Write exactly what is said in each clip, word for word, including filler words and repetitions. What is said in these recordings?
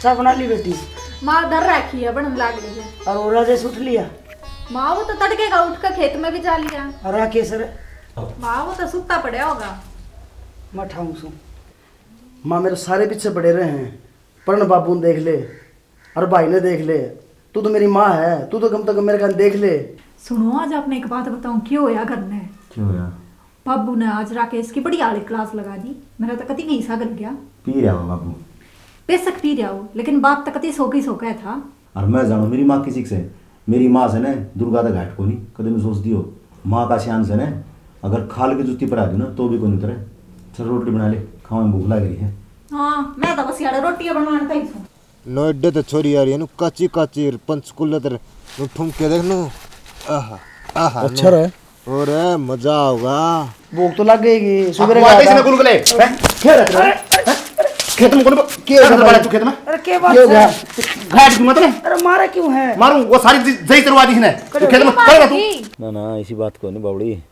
चाय बना ली बेटी? माँ धर रखी है, बनन लाग रही है। और वो राजेश उठ लिया? माँ वो तो तड़के का उठ के खेत में भी जा लिया। और राकेश रे? माँ वो तो सुता पड़ा होगा। मैं ठाऊं सू। माँ मेरे सारे पीछे पड़े रहे हैं, परण बाबू ने देख ले, और भाई ने देख ले। तू तो मेरी माँ है, तू तो कम से कम मेरे कान देख ले। सुनो, आज आपने एक बात बताऊं, क्यों होया घर में? क्यों होया? बाबू ने आज राकेश की बड़ी आली क्लास लगा दी। मेरा तो कति नहीं सा गल गया। पी रहा हो बाबू? बेशक पी रहा हो, लेकिन बात तो कति सो की सो का था। और मैं जानू मेरी माँ किसी से? मेरी माँ से ने दुर्गा का घाट को नहीं कदे महसूस दियो। माँ का सियान से ने अगर खाल की जूती पर आ गई ना तो भी कोई नहीं उतरे। चल रोटी बना ले, खावा में भूख लग रही है। हाँ, मैं तो बस यार रोटियां बनवाने का ही हूँ। नोएडे ते छोरी आ रही है नु, काची काची पंचकूले ते नु ठुमके देख नु। आहा, आहा, अच्छा नु। रहा है। और मजा होगा। भूख तो लग गई, सुबह आते इसने गुलगुले। हैं? क्या रख रहा है? हैं? खेत में कौन ब-, क्या क्या रख रहा है तू खेत में? अरे, क्या बात ये हो गया? है? घाट क्यों मत ना? अरे, मारा क्यों है? मारूं, वो सारी जई तरवा दी इसने। तू खेत में क्या कर तू? ना, ना, इसी बात को नहीं बावड़ी।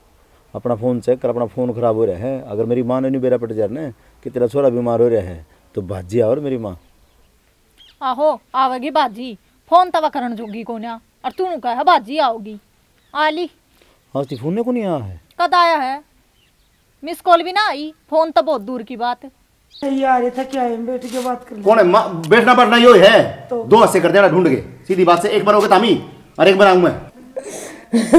अपना फोन चेक कर, अपना फोन खराब हो रहा है। अगर मेरी माँ ने नहीं बेरा पट जा ना कि तेरा छोरा बीमार हो रहा है, तो भाजी और मेरी माँ। आहो, आवेगी भाजी। फोन तवा करण जोगी कोन्या, और तू कह भाजी आओगी। आ ली। आज तो फोन को नहीं आया है। कद आया है? मिस कॉल भी ना आई, फोन तो बहुत दूर की बात। यार, ये था क्या है? बैठ के बात कर ले। कौन है? माँ, बैठना बैठना यो है। तो? दो हंसे कर देना ढूंढ के। सीधी बात से एक बार हो गए तामी, और एक बार आऊं मैं।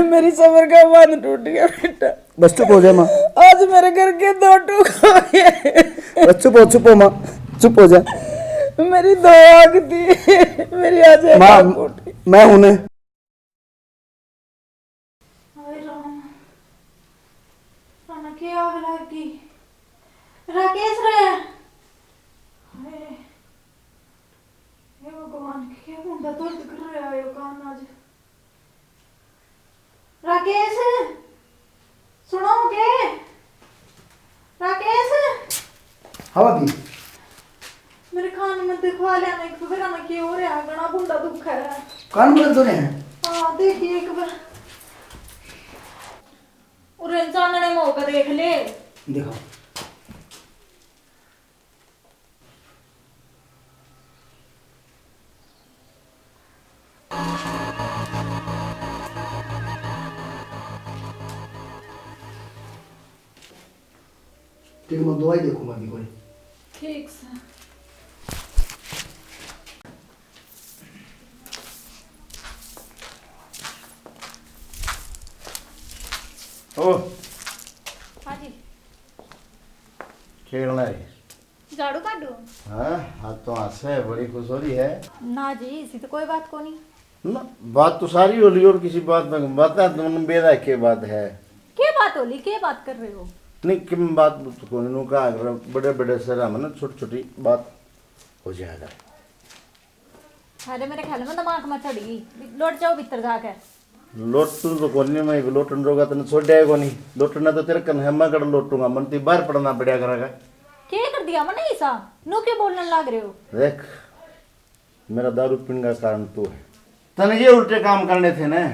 मेरी सबर का बांध टूट गया बेटा। बस चुप हो जा माँ। आज मेरे घर के दो टूक हो गए। बस चुप हो, चुप हो माँ, चुप हो जा। मेरी दो आँख थी, मेरी आज एक माँ, आँख उठी। मैं हूं ने। हाय राम, राणा के आग लाग गई। राकेश रे। हाय, हे भगवान, के मुंडा दर्द कर रहा है यो कान आज। राकेश, सुनो के? राकेश। हाँ भाभी। मेरे कान में दिखवा लेना एक बार, ना के हो रहा है, घना भूंडा दुख है। कान में दर्द हो रहे हैं? हाँ, देखिए एक बार। उरे चानने में होकर देख ले। दिखाओ। ठीक, मैं दवाई देखूंगा अभी कोई। ठीक सर। ओ। हाँ जी। खेलना है। झाड़ू काढू? हाँ, हाथ तो हंसे, बड़ी खुश हो रही है। ना जी, इसी तो कोई बात को नहीं। ना, बात तो सारी हो ली और किसी बात में, बात ना तुमने बेरा के बात है। के बात हो ली, के बात कर रहे हो? नहीं, किम बात तो कोनी, नु कहा कर, बड़े बड़े शहर में ना छोटी छोटी बात हो जाएगा। अरे, मेरे ख्याल में दिमाग में चढ़ गई। लौट जाओ भीतर जाके। लोटू तो कोनी मैं, लोटन रोगा तने छोड़या ही कोनी। लोटना तो तेरे कन है, मैं कड़ लोटूंगा, मन ती बाहर पड़ना पड़या करेगा। के कर दिया मने ऐसा? नु क्यों बोलने लग रहे हो? देख, मेरा दारू पीने का कारण तू है। तने ये उल्टे काम करने थे ना,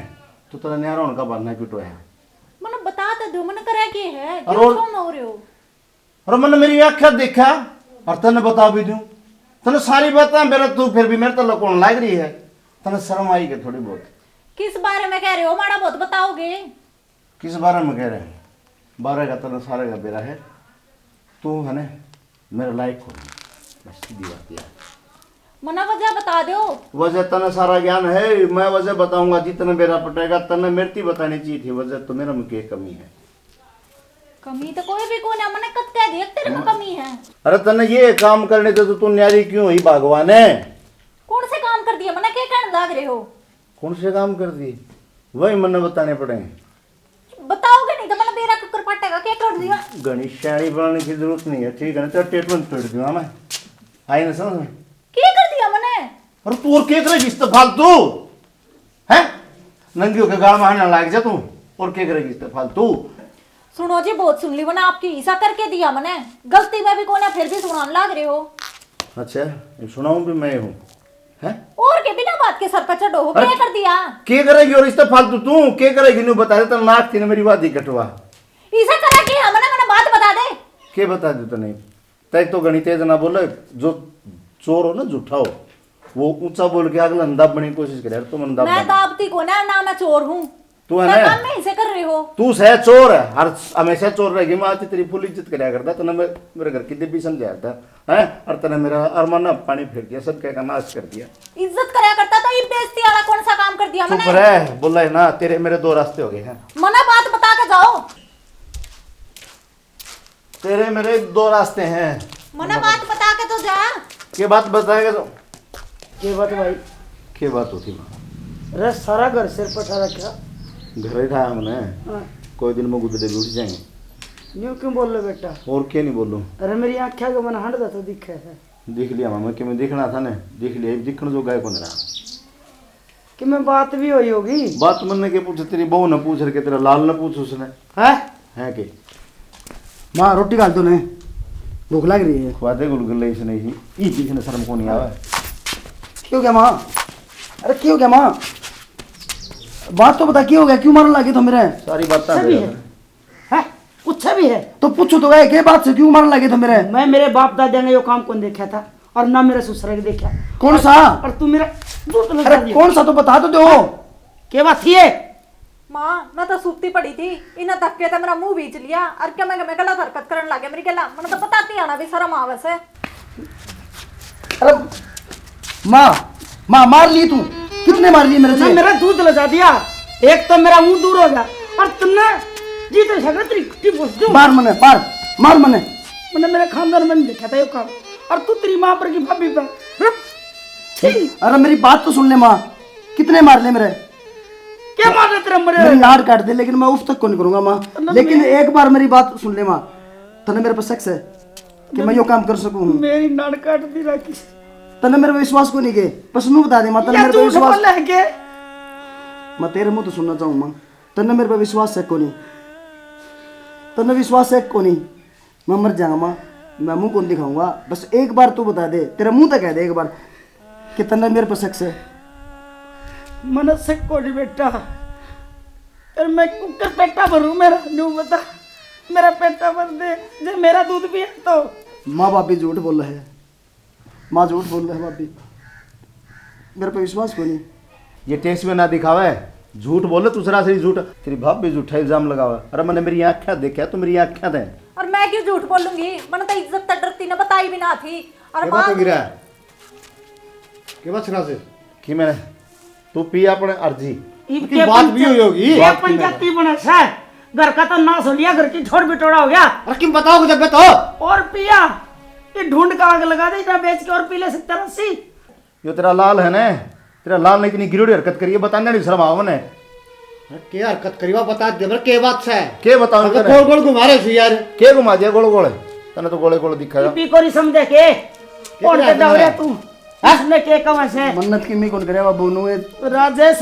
तो तने न्यारा होने का बहाना क्यों टोया? मने बता तो दो, मने करे के है? क्यों अरे और छो में हो रहे हो? अरे मने मेरी आंखें देखा और तने बता भी दूं। तने सारी बातें मेरे, तू फिर भी मेरे तले कौन लाग रही है? तने शर्म आई के थोड़ी बहुत? किस बारे में कह रहे हो? माड़ा बहुत बताओगे? किस बारे में कह रहे हैं? बारे का तने सारे का बेरा है। तू है ना मेरे लायक हो। बस सीधी बात यार। मना वजह बता दो। वजह तने सारा ज्ञान है, मैं वजह बताऊंगा जितने बेरा पटेगा। तने मेरे ती बतानी चाहिए थी वजह, तो मेरे में के कमी है? कमी तो कोई भी कोन्या, मने कद कह दिया तेरे में कमी है? अरे तने ये काम करने थे तो तू न्यारी क्यों हुई भगवान है? कौन से काम कर दिए? मने के कहने लाग रहे हो? कौन से काम कर दिए? वही मने बताने पड़ेंगे। बताओगे नहीं तो मने बेरा कुकर पाटेगा, के कर दिया? घणी सियाणी बनने की जरूरत नहीं है, ठीक है ना? तेरा टेटवन तोड़ दूंगा मैं। आई ना समझ में? के कर दिया मने? अरे तू और के करेगी इस तो फालतू? हैं? नंगी होके गाल में आने लाग जा तू। और के करेगी इस तो फालतू? सुनो जी, बहुत सुन ली मने आपकी, ऐसा करके दिया मने। गलती में भी कोने, फिर भी सुनाने लाग रहे हो। अच्छा, ये सुनाऊं भी मैं हूँ, हैं? और के बिना बात के सर पे चढ़ो हो, अरे, क्या कर दिया? के करेगी और इस तो फालतू तू, के करेगी न्यू बता दे, तो नाक थी ना मेरी वादी कटवा। ऐसा करा के हमने, मने बात बता दे। के बता दे तने? तै तो घणी तेज ना बोले, जो चोर हो ना, झूठा हो, वो ऊंचा बोल के अगला ने दाबने की कोशिश करे, तुम दाब मैं दाबती को ना, ना मैं चोर हूँ। तू है ना, काम में इसे कर रहे हो। तू सह चोर है, हर हमेशा चोर रहेगी। मैं आज तेरी फुल इज्जत करया करता, तने मेरे घर की देवी समझाया था, हैं? और तने मेरा अरमाना पानी फेर दिया, सब कह का नाश कर दिया। इज्जत करया करता तो ये बेइज्जती वाला कौन सा काम कर दिया मैंने? चुप रह, बोला है ना, तेरे मेरे दो रास्ते हो गए हैं। मना बात बता के जाओ। तेरे मेरे दो रास्ते हैं। मना बात बता के तो जा। के बात बताएगा तो? के बात भाई? के बात होती माँ? अरे सारा घर सिर पर उठा रखा। घर ही था हमने। हाँ। कोई दिन में गुदड़े भी उठ जाएंगे। न्यू क्यों बोल रहे बेटा? और क्या नहीं बोलूँ? अरे मेरी आँखें के मन हंड तो दिखे है। देख लिया मामा, कि मैं देखना था ना, देख लिया, दिखण जो गाय कौन रहा। कि मैं बात भी हुई होगी। बात मन्ने के पूछे, तेरी बहू ने पूछ रखे, तेरा लाल ने पूछ उसने। है? है के? माँ, रोटी घाल दो ने, भूख लग रही है। खुआ दे गुलगुले इसने ही, ई बीच में शर्म को नहीं आवे। क्यों गया माँ? अरे क्यों गया माँ? बात तो बता, क्यों गया? क्यों मारने लगे तो मेरे? सारी बात कुछ भी है। है? कुछ भी है। तो पूछो तो गए, के बात से क्यों मारने लगे तो मेरे? मैं मेरे बाप दादा ने यो काम कौन देखा था? और ना मेरे ससुर के देखा। कौन सा? और तू मेरा दूध लगा अरे दिया। कौन सा तो बता तो दो। के बात थी ये? माँ, मैं तो सूती पड़ी थी, इन्हें धक्के तो मेरा मुंह बीच लिया और क्या मैं, मैं गलत हरकत करने लगे मेरी गला, मैंने तो बताती आना भी शर्म आवे से। अरे माँ, माँ मार ली तू, कितने मार ली मेरे ना से? मेरा दूध लगा दिया, एक तो मेरा मुंह दूर हो गया और तुमने जी तो झगड़ा तेरी कुट्टी बोल दो। मार मने, मार, मार मने। मैंने मेरे खानदान में नहीं देखा था ये काम। और तू तेरी माँ पर की भाभी पर। रुक। छी। अरे मेरी बात तो सुन ले माँ, कितने मार ले मेरे? क्या मार ले तेरे मरे? मेरी नाड़ काट दे, लेकिन मैं उफ तक को नहीं करूंगा माँ। मतलब लेकिन मेरी एक बार मेरी बात सुन ले माँ, तने मेरे पर शक है कि मैं यो काम कर सकूँ हूँ? मेरी नाड़ काट दी राखी। तने मेरे पे विश्वास को नहीं के, बस नू बता दे माँ, तने मेरे पे विश्वास है के? मैं तेरे मुंह तो सुनना चाहूँ माँ, तने मेरे पे विश्वास है को नहीं? तने विश्वास है को नहीं? मैं मर जाऊंगा माँ, मैं मुंह कौन दिखाऊंगा। बस एक बार तू बता दे, तेरा मुंह तो कह दे एक बार कि तन्ने मेरे पर शक से। मने शक को नहीं बेटा, पर मैं कुकर पेटा भरूं मेरा, न्यू बता, मेरा पेटा भर दे, जे मेरा दूध पिए तो। माँ भाभी झूठ बोल रहे हैं, माँ झूठ बोल रहे हैं भाभी, मेरे पे विश्वास को नहीं। ये टेस्ट में ना दिखावे, झूठ बोले, दूसरा से झूठ। तेरी भाभी झूठा इल्जाम लगावे। अरे मैंने मेरी आँखें देखा, तू मेरी आँखें दे। और मैं क्यों झूठ बोलूंगी? मैंने तो इज्जत तक डरती ना बताई भी ना थी। और के बात हो गिरा? के बात सुना से? कि मैंने तू पी अपने अर्जी। इब की के बात भी पंचायत हुई होगी। ये बात की पंचायती बने से। घर का तो नाश हो लिया, घर की छोड़ बिटोड़ा हो गया। अरे किम बताओ जब तो। और पिया, ये ढूंढ का आग लगा दे, इतना बेच के और पी ले सत्तर अस्सी। यो तेरा लाल है ना, तेरा लाल ने इतनी गिरोड़ी हरकत करी है, बताने नहीं शर्म आवे ने। अरे के हरकत करी वा बता दे, मेरे के बात से? के बताऊं अगर तने? गोल गोल घुमा रहे सी यार। के घुमा दिया गोल गोल? तने तो गोले गोल दिखाया। पी को नहीं समझे के? कौन कितना के दौड़े है? तू? हाँ? इसने के कहा से? मन्नत की मी कौन करे बाबू नु ए? राजेश,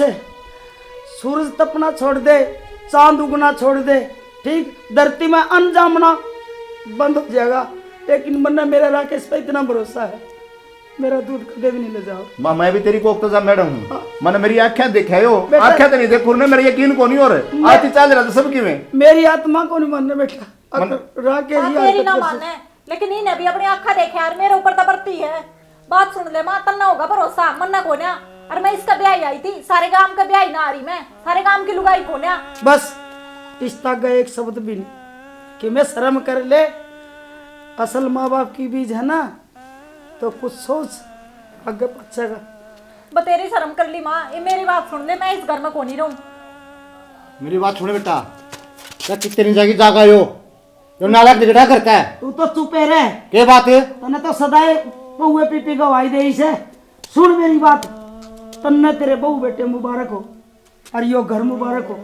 सूरज तपना छोड़ दे, चांद उगना छोड़ दे, ठीक, धरती में अन्न जामना बंद हो जाएगा, लेकिन मन्ने मेरे राकेश पे इतना भरोसा है, मेरा दूध कदे भी नहीं ले जाओ। माँ, मैं भी तेरी कोख तो जा मैडम हूँ। हाँ। मैंने मेरी आँखें देखा हो, बेटा, आँखें तो नहीं देखूँ ना, मेरा यकीन को नहीं हो रहा। मैं आज ही चाल रहा था सब की में। मेरी आत्मा को नहीं मानने बेटा। मन- अगर राकेश हाँ, जी तेरी हरकत ना कर माने, लेकिन इन्हें भी अपनी आँखें देखे यार, मेरे ऊपर तो बरती है। बात सुन ले माँ, तन्ना होगा भरोसा, मन्ना कोन्या। और मैं इसका ब्याह ही आई थी, सारे गांव का ब्याह ही ना आ रही मैं, सारे गांव की लुगाई कोन्या। बस, इस तक गए एक शब्द भी नहीं कि मैं शर्म कर ले। असल माँ बाप की बीज है ना, तो कुछ सोच आगे पाछे का। बतेरी शर्म कर ली माँ, ये मेरी बात सुन ले, मैं इस घर में कोनी रहूं। मेरी बात सुन बेटा, क्या कितने जागी जागा यो? यो नालायक निकटा करता है। तू तो चुपे रह। के बात है? तन्ने तो सदाए बहुए पी पी गवाही दे इसे। सुन मेरी बात, तन्ने तेरे बहू बेटे मुबारक हो, और यो घर मुबारक हो।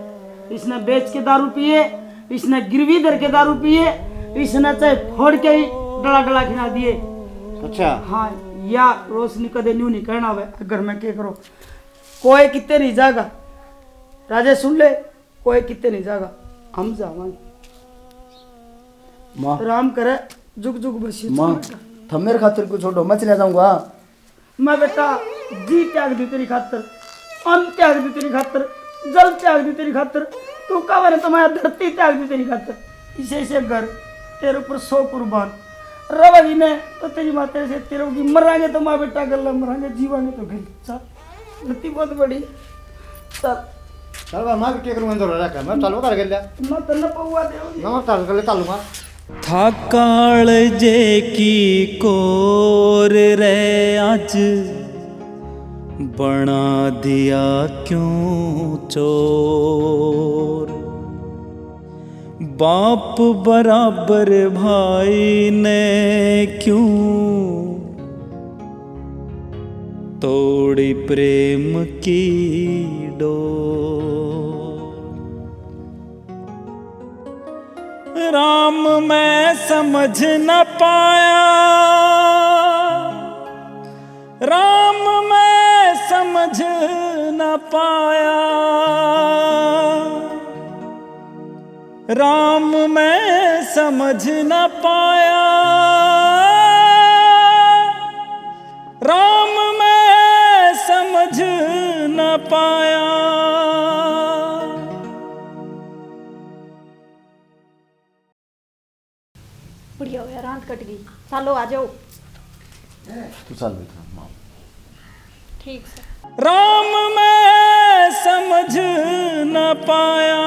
इसने बेच के दारू पिए, इसने गिरवी धर के दारू पिए, इसने चाहे फोड़ के ही डला डला खिला दिए। अच्छा। हाँ, या रोशनी कदे न्यू नहीं कहना हुआ, घर में के करो, कोई कितने नहीं जाएगा। राजे सुन ले, कोई कितने नहीं जाएगा, हम जावांगे। माँ। आराम करे, जुग जुग बसी तू माँ, बेटा। थम मेरे खातिर क्यों छोड़ो, मैं चला जाऊंगा। मैं बेटा जी त्याग दी तेरी खातर, अन्न त्याग दी तेरी खातर, जल त्याग दी तेरी खातर, तू कह रहे तो मैं धरती त्याग दी तेरी खातर। इसे इसे घर तेरे ऊपर सौ कुर्बान। रवेगी ने तो तेरी माँ तेरे से तेरे होगी, मरांगे तो माँ बेटा गल्ला मरांगे, जीवांगे तो गल्ला। चल, लत्ती बहुत बड़ी। चल। चल भाई, मैं भी क्या करूँगा, इधर रह के, मैं चालू कर गल्ला। मैं तन्ने पौवा दे। मैं चालू कर ले, चालूंगा। थाकाल जे की कोर रे आज बना दिया क्यों चोर। बाप बराबर भाई ने क्यों तोड़ी प्रेम की डोर। राम मैं समझ न पाया, राम मैं समझ न पाया, राम मैं समझ न पाया, राम मैं समझ न पाया। बढ़िया होया, रांत कट गई। चालो, आ जाओ। तू चल बेटा, माँ। ठीक से। राम मैं समझ न पाया,